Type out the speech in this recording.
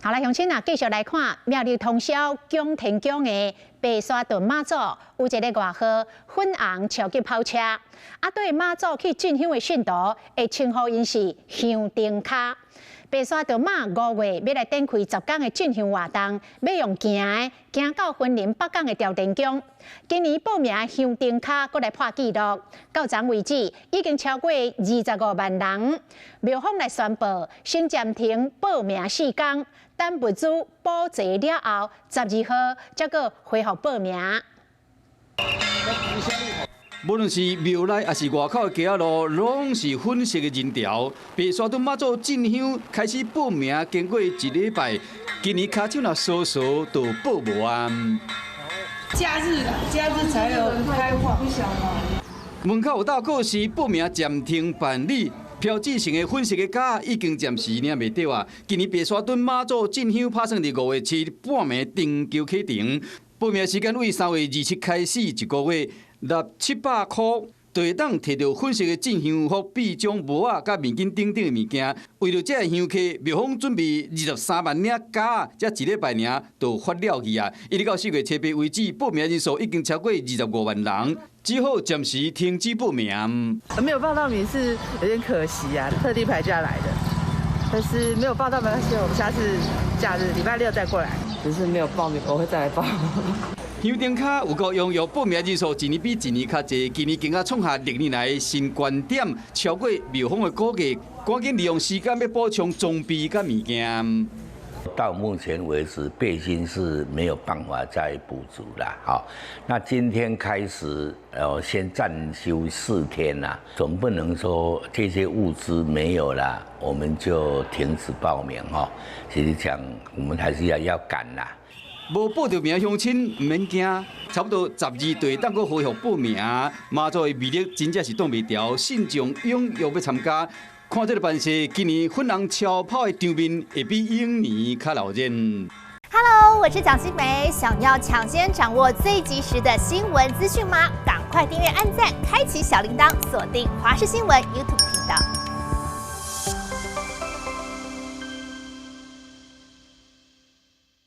好來，鄉親啊，繼續來看明日通宵蔣天宮的白沙屯媽祖，有一个外號粉紅超級跑車。啊，對媽祖去進香的信徒，會稱呼𪜶是香燈跤。白沙屯媽5月欲來展開10天的進香活動，欲用行的行到雲林北港的朝天宮。今年報名的香燈跤閣來破紀錄，到昨為止已經超過25萬人。廟方來宣布，先暫停報名4天，等物資補齊了後，12號才閣恢復報名。無論是廟內抑是外口的街仔路，攏是粉色的人潮。白沙屯媽祖進香開始報名，經過一禮拜，今年跤手若疏疏就報無啊。假日假日才有開放。門口有搭告示報名暫停辦理，標誌性的粉色的跤已經暫時領袂著啊。今年白沙屯媽祖進香拍算佇5月7半暝登轎啟程，報名時間為3月27開始一個月。六七百箍就會當提著粉色的進香服、臂章、帽仔、佮面巾等等的物件。為著這个香客，廟方準備23萬領膠，才一禮拜爾就發了去啊！一直到4月7日為止，報名人數已經超過25萬人，只好暫時停止報名。沒有報到名是有點可惜啊，特地排假來的，但是沒有報到沒關係，我們下次假日禮拜六再過來。只是沒有報名，我會再來報。香燈跤有夠踴躍，報名人數一年比一年較濟，今年更加創下歷年來新高點，超過廟方的估計。趕緊利用時間欲補充裝備佮物件。到目前為止，背心是沒有辦法再補足了。好，那今天開始，先暫休4天啦，總不能說這些物資沒有了，我們就停止報名哈。其實講，我們還是要趕啦。無報著名鄉親毋免驚，差不多12就會當閣恢復報名。媽祖的魅力真正是擋袂牢，信眾踴躍欲參加。看這个辦勢，今年粉紅超跑的場面會比往年較鬧熱。 Hello，我是蔣新梅，想要搶先掌握最及時的新聞資訊嗎？趕快訂閱、按讚、開啟小鈴鐺，鎖定華視新聞 YouTube 頻道。